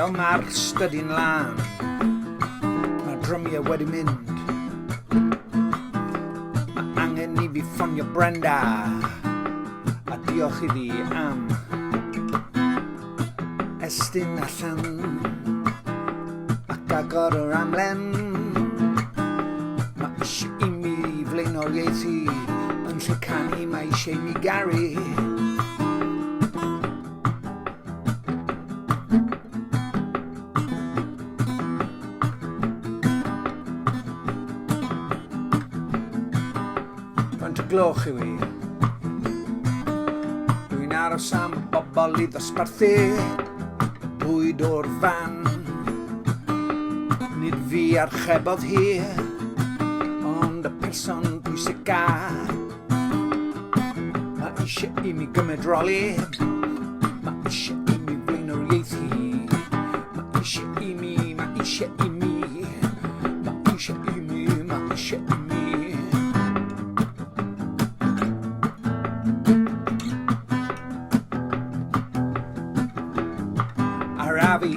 Wel, mae'r stydi'n lân. Mae'r drymiau wedi mynd. Mae angen i fi ffonio Brenda. A diolch iddi am estyn allan ac agor yr amlen. Mae eisiau i mi flaenoriaethu yn lle canu, mae eisiau i mi garu. Faint o gloch yw i? Dwi'n aros am bobl i ddosbarthu bwyd o'r fan. Nid fi archebodd hi, ond y person pwysica. Mae eisiau i mi gymedroli. Mae eisiau i mi flaenoriaethu. Mae eisiau i mi, mae eisiau i mi. Mae eisiau i mi, mae eisiau i mi. Arafu.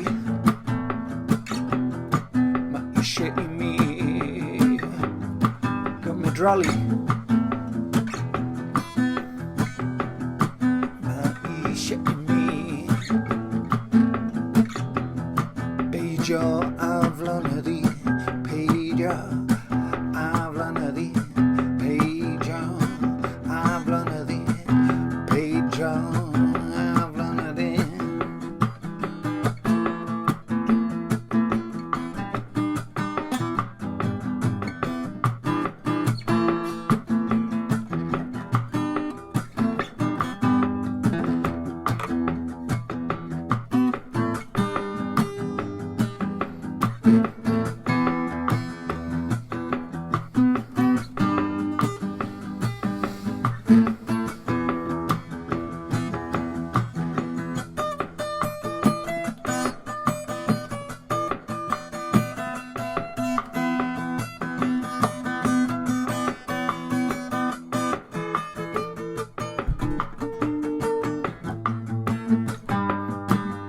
Mae eisiau i mi gymedroli. Mae eisiau i mi beidio aflonyddu, peidio aflonyddu, peidio aflonyddu, peidio aflonyddu.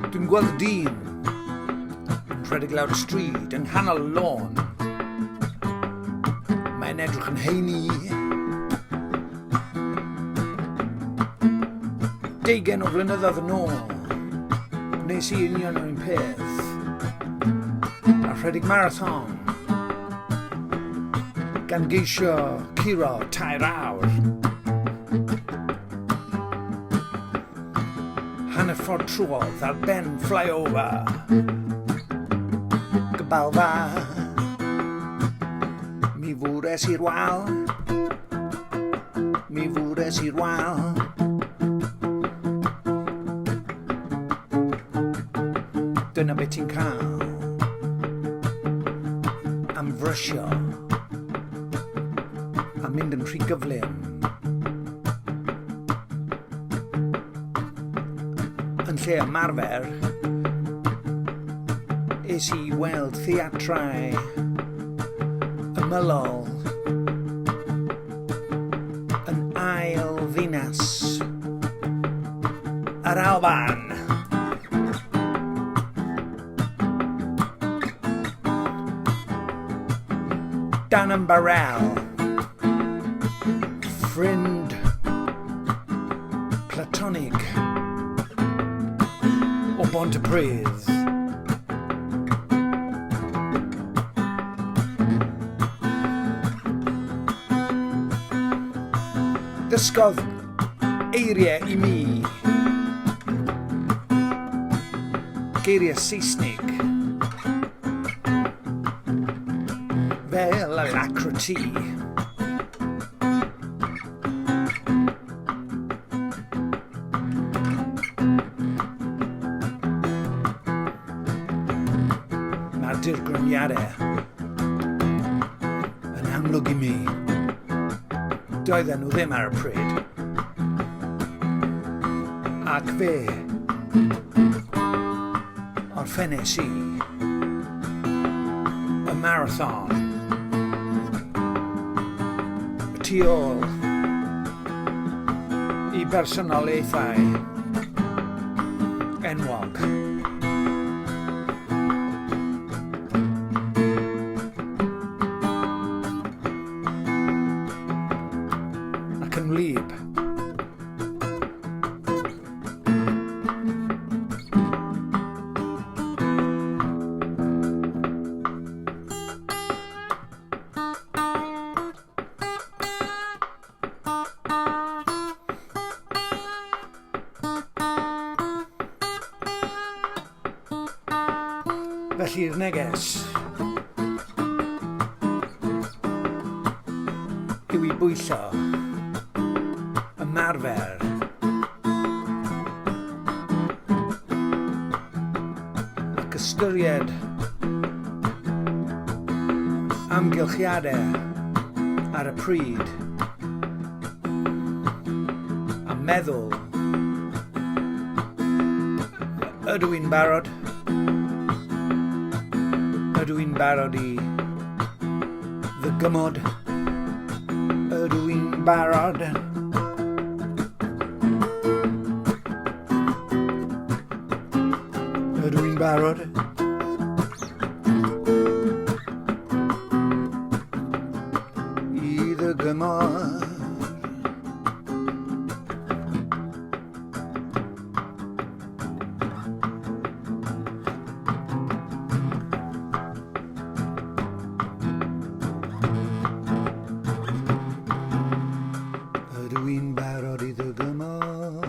Dwi'n gweld dyn yn rhedeg lawr y stryd yng nghanol y lôn. Mae'n edrych yn heini. Deugain o flynyddoedd yn ôl, wnes i union yr un peth. A rhedeg marathon. Gan geisio curo 3 awr. Hanner ffordd trwodd ar ben flyover. Gabalfa. Mi fwres i'r wal. Mi fwres i'r wal. Dyna beth ti'n cael am frysio a mynd yn rhy gyflym. Yn lle ymarfer, es i weld theatrau ymylol yn ail ddinas yr Alban. Dan ymbarel, ffrind platonig o Bontypridd. Dysgodd eiriau i mi. Geiriau Saesnig. Fel alacrity. Mae'r dirgryniadau yn amlwg i mi. Doedden nhw ddim ar y pryd. Ac fe orffennes i y marathon y tu ôl i bersonoliaethau enwog. Felly'r neges yw i bwyllo, ymarfer, ac ystyried amgylchiadau ar y pryd a meddwl ydw i'n barod? Ydw i'n barod i ddygymod? Ydw i'n barod? Ydw i'n barod? I ddygymod? Ydw i'n barod i ddygymod?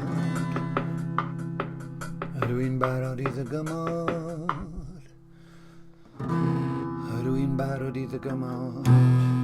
Ydw i'n barod i ddygymod? Ydw i'n barod i ddygymod?